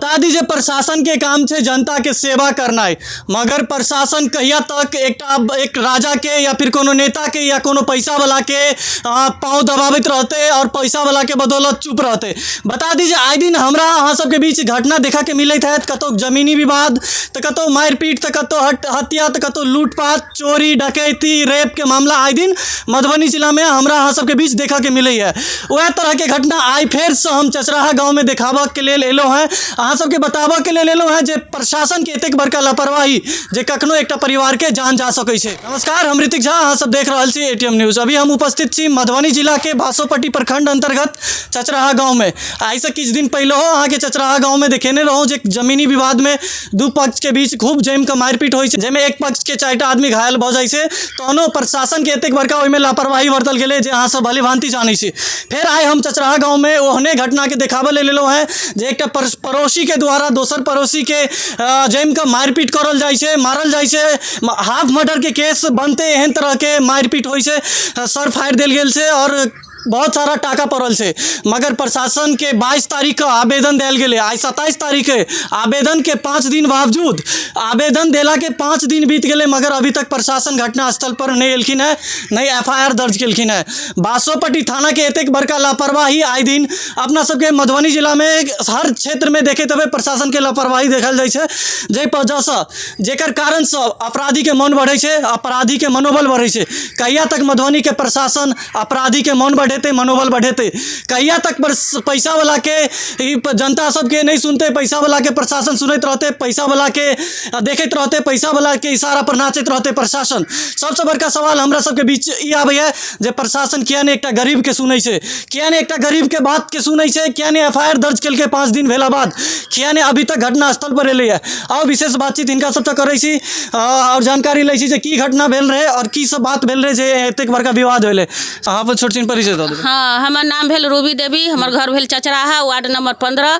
बता दी जे प्रशासन के काम छै जनता के सेवा करनाइ, मगर प्रशासन कहिया तक एकटा एक राजा के या फिर कोनो नेता के या कोनो पैसा वाला के पाँव दबाबैत रहतै और पैसा वाला के बदौलत चुप रहतै। बता दी जे आइ दिन हमरा अहाँ सबके बीच घटना देखऽ के मिलैत हैत, कतौ जमीनी विवाद तऽ कतौ मारिपीट तऽ कतौ हत्या तऽ कतौ लूटपाट, चोरी, डकैती, रेप के मामला आइ दिन मधुबनी जिलामे हमरा अहाँ सबके बीच देखऽ के मिलैया। वएह तरहके घटना आइ फेरसँ हम चचराहा गाँवमे देखाबऽके लेल एलहुँ हेँ, अहाँ सबके बताबऽके लेल एलहुँ हेँ जे प्रशासनके एतेक बड़का लापरवाही जे कखनो एकटा परिवारके जान जा सकै छै। नमस्कार, हम ऋतिक झा, अहाँ सब देख रहल छी एटीएम न्यूज। अभी हम उपस्थित छी मधुबनी जिलाके बासोपट्टी प्रखंड अंतर्गत चचराहा गाँवमे। आइसँ किछु दिन पहिलहो अहाँके चचराहा गाँवमे देखेने रहौं जे जमीनी विवादमे दू पक्षके बीच खूब जमिकऽ मारिपीट होइ छै, जाहिमे एक पक्षके 4टा आदमी घायल भऽ जाइ छै। तहनो प्रशासनके एतेक बड़का ओहिमे लापरवाही बरतल गेलै जे अहाँ सब भलीभांति जानै छी। फेर आइ हम चचराहा गाँवमे ओहने घटनाके देखाबऽ लेल एलहुँ हेँ जे एकटा पड़ोसीके द्वारा दोसर पड़ोसीके जमिकऽ मारिपीट करल जाइ छै, मारल जाइ छै। हाफ मर्डरके केस बनतै एहन तरहके मारिपीट होइ छै, सर फाड़ि देल गेल छै आओर बहुत सारा टाका पड़ल छै। मगर प्रशासनके 22 तारीखके आवेदन देल गेलै, आइ 27 तारीख है, आवेदनके 5 दिन बावजूद, आवेदन देलाके 5 दिन बीत गेलै, मगर अभी तक प्रशासन घटना स्थल पर नहि एलखिन हेँ, नहि FIR दर्ज केलखिन हेँ। बासोपट्टी थानाके एतेक बड़का लापरवाही आइ दिन अपना सबके मधुबनी जिलामे हर क्षेत्रमे देखैत हेबै प्रशासनके लापरवाही देखल जाइ छै, जाहि वजहसँ जेकर कारणसँ अपराधीके मन बढ़ै छै, अपराधीके मनोबल बढ़ै छै। कहिया तक मधुबनीके प्रशासन अपराधीके मन बढ़ेतै, मनोबल बढ़ेतै? कहिया तक पैसावलाके ई जनता सबके नहि सुनतै, पैसावलाके प्रशासन सुनैत रहतै, पैसावलाके देखैत रहतै, पैसावलाके इशारा पर नाचैत रहतै प्रशासन? सबसँ बड़का सवाल हमरा सबके बीच ई आबैए जे प्रशासन किया नहि एकटा गरीबके सुनै छै, किया नहि एकटा गरीबके बातके सुनै छै, किया नहि FIR दर्ज केलकै 5 दिन भेला बाद, किया नहि अभी तक घटना स्थल पर एलैए। आउ विशेष बातचीत हिनका सबसँ करै छी आओर जानकारी लै छी जे की घटना भेल रहै आओर की सब बात भेल रहै जे एतेक बड़का विवाद भेलै। अहाँ अपन छोट छिन परिचय दऽ देबै। हाँ, हमर नाम भेल रूबी देवी, हमर घर भेल चचराहा, वार्ड नंबर 15,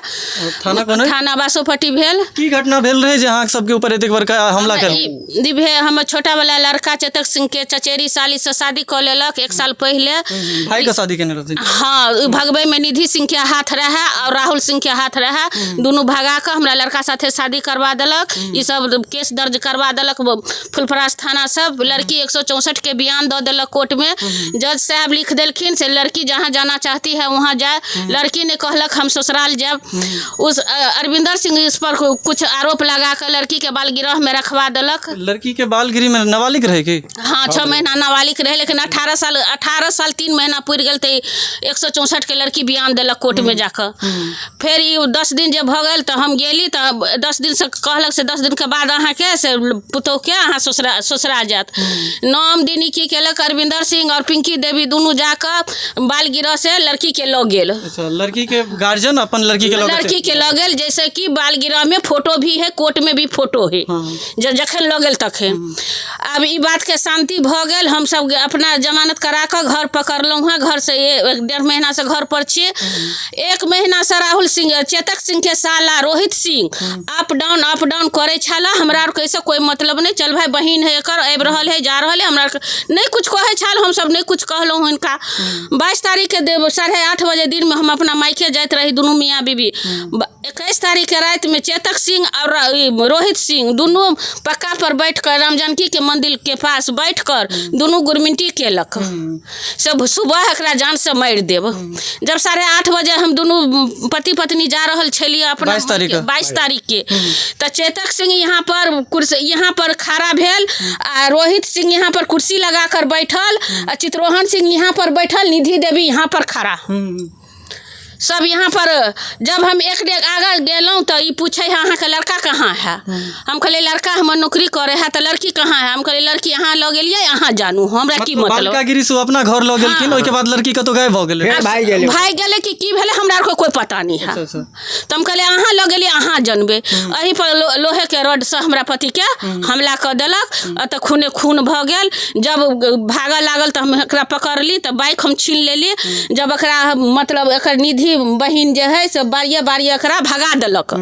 थाना कोन? थाना बासोपट्टी भेल। की घटना भेल रहै जे अहाँ सबके ऊपर एतेक बड़का हमला केलक? ई भेल, हमर छोटा वाला लड़का चेतक सिंह के चचेरी साली से शादी कऽ लेलक 1 साल पहिले। भाई के शादी केने रहथिन? हाँ, भगबै में निधि सिंह के हाथ रहे और राहुल सिंह के हाथ रहे, दुनू भगा कऽ हमरा लड़का साथे शादी करवा देलक। ई सब केस दर्ज करवा देलक फुलपरास थाना सब। लड़की 164 के बयान दऽ देलक कोर्ट में। जज साहब लिख देलखिन से लड़की जहाँ जाना चाहती है वहाँ जाए। लड़की ने कहलक हम ससुराल जायब। उस अरविंदर सिंह इस पर कुछ आरोप लगा कर लड़की के बाल गृह में रखवा देलक। लड़की के बाल गृह में नाबालिग रहे की? हाँ, 6 महीना नाबालिग रहे, लेकिन 18 साल 3 महीना पुरि गेल तऽ 164 के लड़की बयान देलक कोर्ट में जाकऽ। फेर ई 10 दिन जे भऽ गेल तऽ हम गेली तऽ 10 दिन से कहलक से 10 दिन के बाद अहाँके से पुतोहके अहाँ ससुरा जायत। 9 दिन ई की केलक, अरविंदर सिंह और पिंकी देवी दुनू जाकऽ बाल गृह से लड़की के लऽ गेल। अच्छा, लड़की के गार्जियन अपन लड़की के लऽ गेल। लड़की के लऽ गेल, जैसे कि बाल गृह में फोटो भी है, कोर्ट में भी फोटो है। जखन लऽ गेल तखन। आब ई बातके शान्ति भऽ गेल। हमसब अपना जमानत करा कऽ घर पकड़लहुँ हँ। घर से 1.5 महीना से घर पर छी। 1 महीना से राहुल सिंह, चेतक सिंह के साला रोहित सिंह अप डाउन करै छला। हमरा आरके एहिसँ कोइ मतलब नहि, चल भाई बहिन है एकर, आबि रहल है जा रहल है, हमरा आरके नहि कुछ कहै छल, हमसब नहि कुछ कहलहुँ हिनका। 22 तारीखके 8:30 बजे दिनमे हम अपना मायके जाइत रही दुनू मियाँ बीबी। 21 तारीख के राति में चेतक सिंह और रोहित सिंह दुनू पक्का पर बैठ कर राम जानकी के मंदिर के पास बैठ कर दुनू गुरमिंटी केलक, सब सुबह एकरा जान से मारि देब। जब 8:30 बजे हम दुनू पति पत्नी जा रहल छलियै अपना 22 तारीख के। 22 तारीख के, तऽ चेतक सिंह यहाँ पर कुर्सी यहाँ पर खड़ा भेल आ रोहित सिंह यहाँ पर कुर्सी लगा कर बैठल आ चित्रोहन सिंह यहाँ पर बैठल, निधि देवी यहाँ पर खड़ा, सब यहाँ पर। जब हम एक डेग आगाँ गेलहुँ तऽ ई पूछे है अहाँके लड़का कहाँ है? हम कहलियै लड़का हमर नौकरी करे है। तऽ लड़की कहाँ है? हम कहलियै लड़की अहाँ लऽ गेलियै, अहाँ जानू, हमरा की मतलब। बालिकागिरी से अपना घर लऽ गेलखिन, ओहिके बाद लड़की कतौ गायब भऽ गेलै। फेर भागि गेलै। भागि गेलै कि की भेलै हमरा आरके कोइ पता नहि है। तऽ हम कहलियै अहाँ लऽ गेलियै, अहाँ जानबै। एहि पर लोहेके रॉडसँ हमरा पतिके हमला कऽ देलक, एतऽ खूने खून भऽ गेल। जब भागऽ लागल तऽ हम एकरा पकड़ली तऽ बाइक हम छीन लेली। जब एकरा मतलब एकर निधि बहिन जे है से बारिये बारिये एकरा भगा देलक।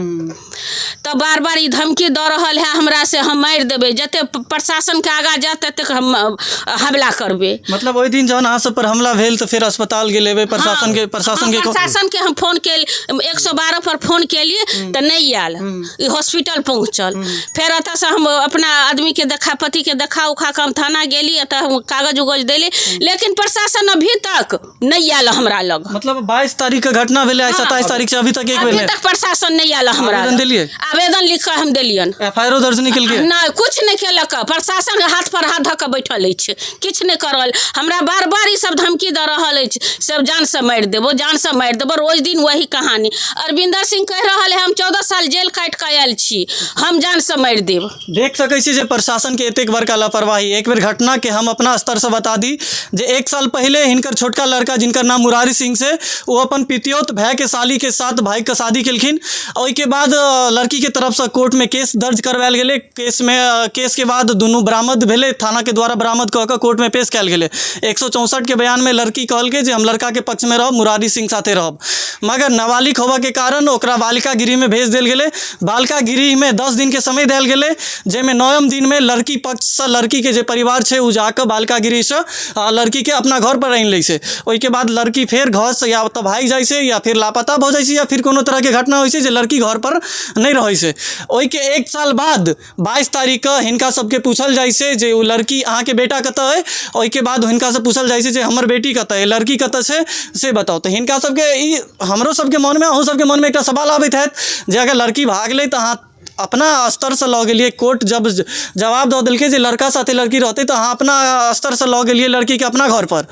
तऽ बार बार ई धमकी दऽ रहल है हमरा से हम मारि देबै, जतेक प्रशासनके आगाँ जायत ततेक हम हमला करबै। मतलब ओहि दिन जहन अहाँ सब पर हमला भेल तऽ फेर अस्पताल गेल हेबै? प्रशासन के, प्रशासन के? प्रशासन के हम फोन केल, 112 पर फोन केलिए तऽ नहि आयल, ई हॉस्पिटल पहुँचल। फेर एतऽसँ हम अपना आदमीके देखा, पतिके देखा उखा कऽ हम थाना गेली, एतऽ हम कागज उगज देली, लेकिन प्रशासन अभी तक नहि आयल हमरा लग। मतलब 22 तारीख के घटना भेलै, आइ 27 तारीख से अभी तक एक बेर अभी तक प्रशासन नहि आयल हमरा आवेदन लग। देलियै? आवेदन लिख कऽ हम देलियनि। एफ I आरो दर्ज नहि केलकै? नहि, किछु नहि केलक। प्रशासन हाथ पर हाथ धऽ कऽ बैठल अछि, किछु नहि कर रहल। हमरा बार बार ई सब धमकी दऽ रहल अछि, सब जानसँ मारि देबो, जानसँ मारि देबो, रोज दिन वही कहानी। अरविन्दर सिंह कहि रहल है हम 14 साल जेल काटि कऽ आयल छी, हम जानसँ मारि देब। देख सकै छी जे प्रशासन के एतेक बड़का लापरवाही। एक बेर घटना के हम अपना स्तरसँ बता दी जे एक साल पहिले हिनकर छोटका लड़का, जिनकर नाम मुरारी सिंह छै, ओ अपन पितियौत भायके सालीके साथ भागिके शादी केलखिन। ओहिके बाद लड़कीके तरफसँ कोर्टमे केस दर्ज करवायल गेलै। केसमे, केसके बाद दुनू बरामद भेलै, थानाके द्वारा बरामद कऽ कऽ कोर्टमे पेश कयल गेलै। 164के बयानमे लड़की कहलकै जे हम लड़काके पक्षमे रहब, मुरारी सिंह साथे रहब, मगर नाबालिग होबऽके कारण ओकरा बालिका गृहमे भेज देल गेलै। बालिका गृहमे 10 दिनके समय देल गेलै, जाहिमे नवम दिनमे लड़की पक्षसँ लड़कीके जे परिवार छै ओ जाकऽ बालिका गृहसँ लड़कीके अपना घरपर आनि लै छै। ओहिके बाद लड़की फेर घरसँ या तऽ भागि जाइ छै, या फेर लापता भऽ जाइ छै, या फिर कोनो तरहके घटना होइ छै जे लड़की घरपर नहि रहै छै। ओहिके एक साल बाद 22 तारीखके हिनका सबके पूछल जाइ छै जे ओ लड़की, अहाँके बेटा कतऽ अइ? ओहिके बाद हिनकासँ पूछल जाइ छै जे हमर बेटी कतऽ अइ, लड़की कतऽ छै से बताउ। तऽ हिनका सबके ई हमरो सबके मोनमे, अहूँ सबके मोनमे एकटा सवाल आबैत हैत जे अगर लड़की भागलै तऽ अहाँ अपना स्तरसँ लऽ गेलियै कोर्ट, जब जवाब दऽ देलकै जे लड़का साथे लड़की रहतै, तऽ अहाँ अपना स्तरसँ लऽ गेलियै लड़कीके अपना घरपर।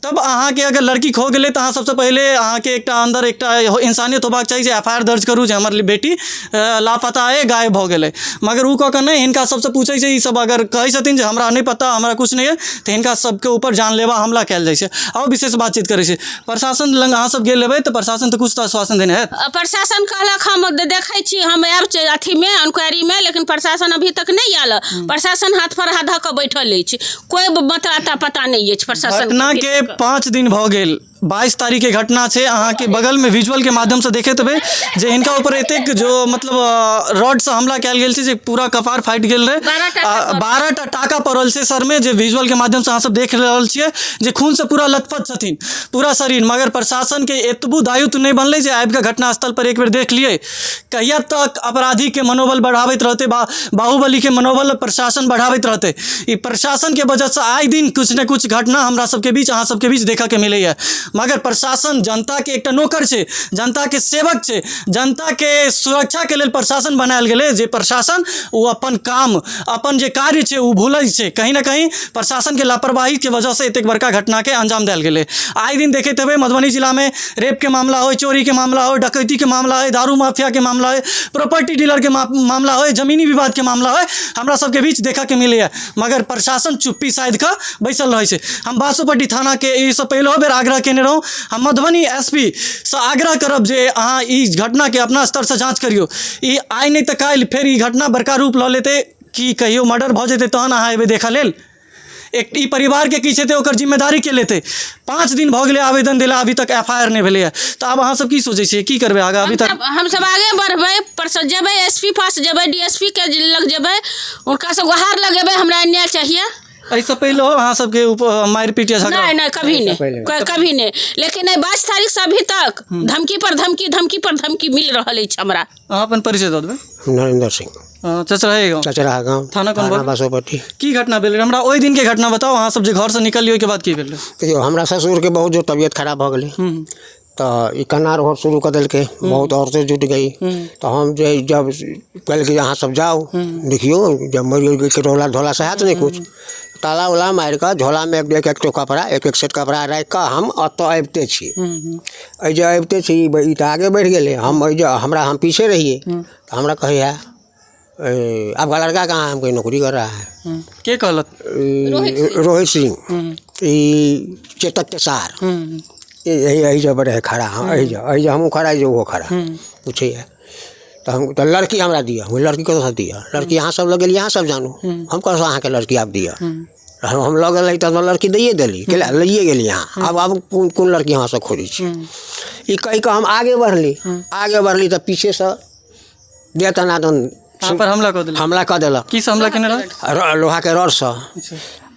तब अहाँके अगर लड़की खो गेलै तऽ अहाँ सबसँ पहिले, अहाँके एकटा अन्दर एकटा इंसानियत होबाक चाही जे एफ I R दर्ज करू जे हमर बेटी लापता अइ, गायब भऽ गेलै। मगर ओ कऽ कऽ नहि हिनका सबसँ पूछै छै। ई सब अगर कहै छथिन जे हमरा नहि पता, हमरा किछु नहि अइ, तऽ हिनका सबके ऊपर जानलेवा हमला कयल जाइ छै। आउ, विशेष बातचीत करै छै। प्रशासन लग अहाँ सब गेल हेबै तऽ प्रशासन तऽ किछु तऽ आश्वासन देने हैत? प्रशासन कहलक हम देखै छी, हम आयब अथीमे, इंक्वायरीमे, लेकिन प्रशासन अभी तक नहि आयल। प्रशासन हाथ पर हाथ धऽ कऽ बैठल अछि, कोइ मतलब अता पता नहि अछि प्रशासन। घटनाके 5 दिन भऽ गेल, 22 तारीखके घटना छै। अहाँके बगलमे विजुअलके माध्यमसँ देखैत हेबै जे हिनका ऊपर एतेक जो मतलब रॉडसँ हमला कयल गेल छै जे पूरा कपार फाटि गेल रहै, 12टा टाका पड़ल छै सरमे, जे विजुअलके माध्यमसँ अहाँ सब देख रहल छियै जे खूनसँ पूरा लथपथ छथिन पूरा शरीर। मगर प्रशासनके एतबो दायित्व नहि बनलै जे आबिकऽ घटनास्थल पर एक बेर देख लियै। कहिया तक अपराधीके मनोबल बढ़ाबैत रहतै? बाहुबलीके मनोबल प्रशासन बढ़ाबैत रहतै? ई प्रशासनके वजहसँ आइ दिन किछु ने किछु घटना हमरा सबके बीच, अहाँ सबके बीच देखऽके मिलैए। मगर प्रशासन जनताके एकटा नौकर छै, जनताके सेवक छै, जनताके सुरक्षाके लेल प्रशासन बनायल गेलै, जे प्रशासन ओ अपन काम, अपन जे कार्य छै ओ भूलै छै। कहीं ने कहीं प्रशासनके लापरवाहीके वजहसँ एतेक बड़का घटनाके अंजाम देल गेलै। आइ दिन देखैत हेबै मधुबनी जिलामे रेपके मामला होइ, चोरीके मामला होइ, डकैतीके मामला होइ, दारू माफियाके मामला होइ, प्रॉपर्टी डीलरके मामला होइ, जमीनी विवादके मामला होइ, हमरा सबके बीच देखऽके मिलैए, मगर प्रशासन चुप्पी साधि कऽ बैसल रहै छै। हम बासोपट्टी थानाके एहिसँ पहिलो बेर आग्रह केने रहौँ, हम मधुबनी एस पी सँ आग्रह करब जे अहाँ ई घटनाके अपना स्तरसँ जाँच करियौ। ई आइ नहि तऽ काल्हि फेर ई घटना बड़का रूप लऽ लेतै कि कहियो मर्डर भऽ जेतै, तहन अहाँ एबै देखऽ लेल? एक ई परिवारके किछु हेतै, ओकर जिम्मेदारी के लेतै? 5 दिन भऽ गेलै आवेदन देला, अभी तक एफ I R नहि भेलैए। तऽ आब अहाँ सब की सोचै छियै, की करबै आगाँ? अभी तक हमसब आगे बढ़बै, पर जेबै, एस पी पास जेबै, डी एस पी के लग जेबै, हुनकासँ गुहार लगेबै, हमरा न्याय चाहिए। एहिसँ पहिलो अहाँ सबके मारि पीट या झगड़ा? नहि नहि, कभी नहि, कभी नहि, लेकिन एहि 22 तारीखसँ अभी तक धमकी पर धमकी, धमकी पर धमकी मिल रहल अछि हमरा। अहाँ अपन परिचय दऽ देबै? नरेंद्र सिंह। चचराहे गाँव? चचराहा गाँव। थाना कोन? थाना बासोपट्टी। की घटना भेल हमरा ओहि दिनके घटना बताउ, अहाँ सब जे घरसँ निकलियै ओहिके बाद की भेल? देखियौ, हमरा ससुरके बहुत जो तबियत खराब भऽ गेलै तऽ ई कन्ना रोहर शुरू कऽ देलकै, बहुत औरतें जुटि गई। तऽ हम जे जब कहलकै अहाँ सब जाउ, देखियौ, जब मरि गेल के रोला धोलासँ हैत नहि किछु। ताला उला मारि कऽ झोलामे एक एक टो कपड़ा, एक एक सेट कपड़ा राखि कऽ हम एतऽ अबिते छी, एहि जे अबिते छी, ई तऽ आगे बढ़ि गेलै, हम एहि जे हमरा, हम पीछे रहियै। तऽ हमरा कहैए, आपका लड़का कहाँ है? हम कही नौकरी कर रहा है। के कहलक? रोहित सिंह, ई चेतक के सार। यही एहि जगह रहै खड़ा। हम एहि जे हमहूँ खड़ा, एहि जे ओहो खड़ा। पूछैए तऽ हम तऽ लड़की हमरा दिअ। हम लड़की कतऽसँ दिअ? लड़की अहाँ सब लग गेलियै, अहाँ सब जानू, हम कतऽसँ अहाँके लड़की आब दिअ? हम लऽ गेलै तऽ लड़की दैए देली, केला लैए गेली अहाँ। आब कोन कोन लड़की अहाँसँ खोजै छी? ई कहि कऽ हम आगे बढ़ली, आगे बढ़ली तऽ पीछेसँ दे तनादन अहाँ पर हमला कऽ देलक? हमला कऽ देलक। की से हमला केने रहै? लोहाके रडसँ।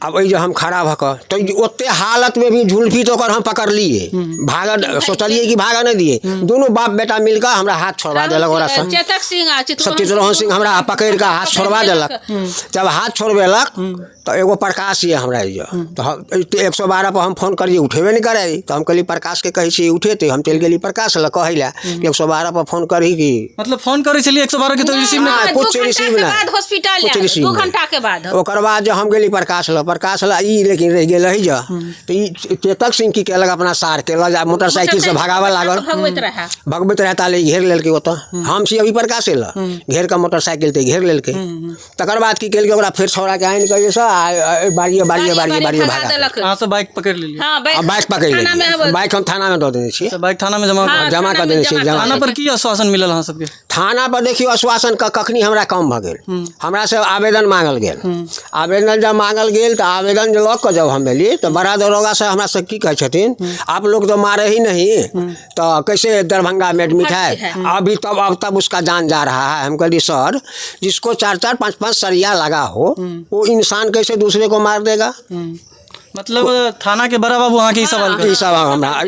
आब एहि जे हम खड़ा भऽ कऽ तऽ ओते हालतमे भी झुलफी तऽ ओकर हम पकड़लियै, भागऽ सोचलियै कि भागऽ नहि दियै, दुनू बाप बेटा मिल कऽ हमरा हाथ छोड़वा देलक। ओकरा चेतक सिंह आ चित्रमोहन सिंह हमरा पकड़ि कऽ हाथ छोड़वा देलक। जब हाथ छोड़बेलक तऽ एगो प्रकाश यऽ हमरा एहिजे, तऽ हम 112 पर हम फोन करियै, उठेबे नहि करै, तऽ हम कहलियै प्रकाशके कहै छियै उठेतै। हम चलि गेलियै प्रकाश लग कहै लए कि 112 पर फोन करही कि मतलब फोन करै छलियै 112 के तऽ रिसीव नहि? कुछ रिसीव नहि, हॉस्पिटल कुछ रिसीव 2 घंटा के बाद। ओकर बाद जे हम गेली प्रकाश लग, प्रकाश लग ई लेकिन रहि गेल रही जे, तऽ ई चेतक सिंह की केलक, अपना सारके लऽ जा मोटरसाइकिलसँ भगाबऽ लागल, भगबैत रहै, ताले घेर लेलकै ओतऽ। हम छी अभी प्रकाशे लग, घेर कऽ मोटरसाइकिल तऽ घेर लेलकै। तकर बाद की केलकै, ओकरा फेर छौड़ाके आनि कऽ जे से बारिए बारिए बारिए बारिए भागा देलक। अहाँ सब बाइक पकड़ि लेलियै? हाँ, बाइक पकड़ि लेलियै। बाइक हम थानामे दऽ देने छियै। बाइक थानामे जमा कऽ देने छियै। थाना पर की आश्वासन मिलल अहाँ सबके? थाना पर देखियौ आश्वासन कखनी हमरा कम भऽ गेल। हमरा से आवेदन मांगल गेल, आवेदन जब मांगल गेल तऽ आवेदन लऽ कऽ जब हम एलियै तऽ बड़ा दरोगा साहब हमरा से की कहै छथिन, आप लोग तो मारे ही नहीं तो कैसे दरभंगा में एडमिट है अभी, तब अब तब उसका जान जा रहा है। हम कहलिए सर जिसको 4 4 5 5 सरिया लगा हो वो इंसान कैसे दूसरे को मार देगा? मतलब थाना के बड़ा बाबू अहाँके ई सवाल ई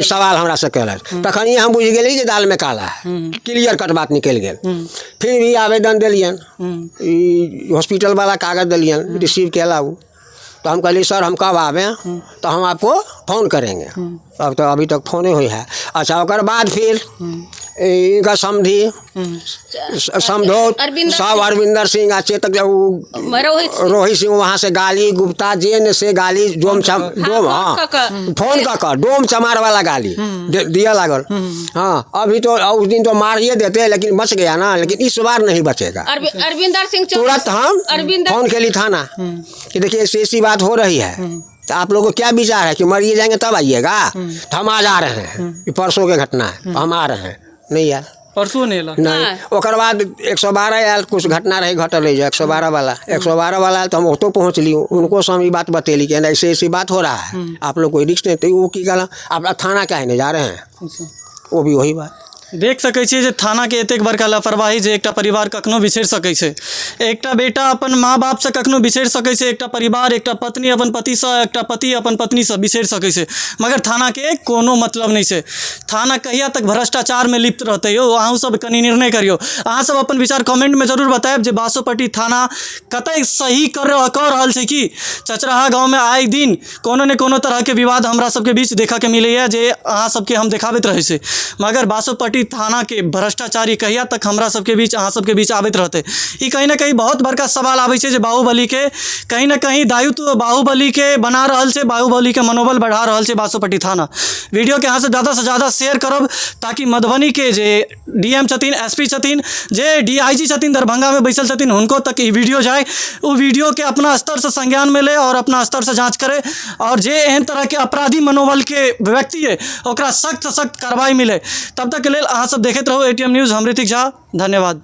सवाल हमरा से केलक। तखन हम बुझि गेली जे दाल में काला है, क्लियर कट बात निकलि गेल। फिर भी आवेदन देलियनि, ई हॉस्पिटल वाला कागज देलियनि, रिसीव केला ओ। तो हम कहलिए सर हम कब आवें, तो हम आपको फोन करेंगे। अब तो अभी तक फोने हुई है। अच्छा ओकर बाद फिर इनका समझी समझो सब अरविंदर सिंह आ चेतक रोहित सिंह वहाँ से गाली गुप्ता जे से गाली डोम डोम, हाँ फोन कऽ डोम चमार वाला गाली दिया लागल। हाँ अभी तो उस दिन तो मार ही देते लेकिन बच गया ना, लेकिन इस बार नहीं बचेगा। अरविंदर सिंह तुरंत हम फोन के लिए थाना कि देखिए ऐसी ऐसी बात हो रही है, तो आप लोगों को क्या विचार है कि मरिए जाएंगे तब आइएगा? तो हम आज आ रहे हैं, परसों के घटना है, हम आ रहे हैं। नहीं यार परसों नहीं आयल नहीं। ओकर बाद 112 आयल, कुछ घटना रही घटल रही 112 वाला, 112 वाला आयल तो हम ओतो पहुँच ली, उनको से हम ई बात बतेली कि ऐसे ऐसी बात हो रहा है, आप लोग कोई रिस्क नहीं। तो वो की कहला आप थाना क्या नहीं जा रहे हैं, वो भी वही बात। देख सकै छियै जे थानाके एतेक बड़का लापरवाही जे एकटा परिवार कखनो बिछड़ि सकै छै, एकटा बेटा अपन माँ बापसँ कखनो बिछड़ि सकै छै, एकटा परिवार, एकटा पत्नी अपन पतिसँ, एकटा पति अपन पत्नीसँ बिछड़ि सकै छै, मगर थानाके कोनो मतलब नहि छै। थाना कहिया तक भ्रष्टाचारमे लिप्त रहतै यौ? अहूँ सब कनि निर्णय करियौ। अहाँ सब अपन विचार कमेंटमे जरूर बतायब जे बासोपट्टी थाना कतेक सही कऽ रहल छै कि चचराहा गाँवमे आइ दिन कोनो ने कोनो तरहके विवाद हमरा सबके बीच देखऽके मिलैए जे अहाँ सबके हम देखाबैत रहै छी, मगर बासोपट्टी थाना के भ्रष्टाचारी कहिया तक हमरा सबके बीच अहाँ सबके बीच आबैत रहतै? ई कहीं ना कहीं बहुत बड़का सवाल आबै छै जे बाहुबली के कहीं ना कहीं दायित्व बाहुबली के बना रहल छै, बाहुबली के मनोबल बढ़ा रहल छै बासोपट्टी थाना। वीडियो के अहाँ से ज़्यादा से ज़्यादा शेयर करब ताकि मधुबनी के जे डीएम छथिन, एसपी छथिन, जे डीआईजी छथिन, दरभंगा में बैसल छथिन, हुनको तक ई वीडियो जाय, ओ वीडियो के अपना स्तर से संज्ञान में ले और अपना स्तर से जाँच करे और जे एहन तरह के अपराधी मनोबल के व्यक्ति है ओकरा सख्त से सख्त कार्रवाई मिले। तब तक के लेल अहाँ सब देखैत रहू एटीएम न्यूज़। हम ऋतिक झा, धन्यवाद।